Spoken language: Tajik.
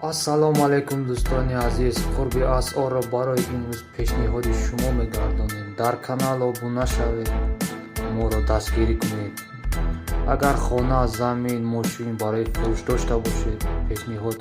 Ассалому алайкум, дӯстони азиз! Қурби асъорро барои имрӯз пешниҳоди шумо мегардонем. Дар канал обуна шавед, моро дастгирӣ кунед. Агар хона, замин, мошин барои фурӯш дошта бошед, пешниҳод.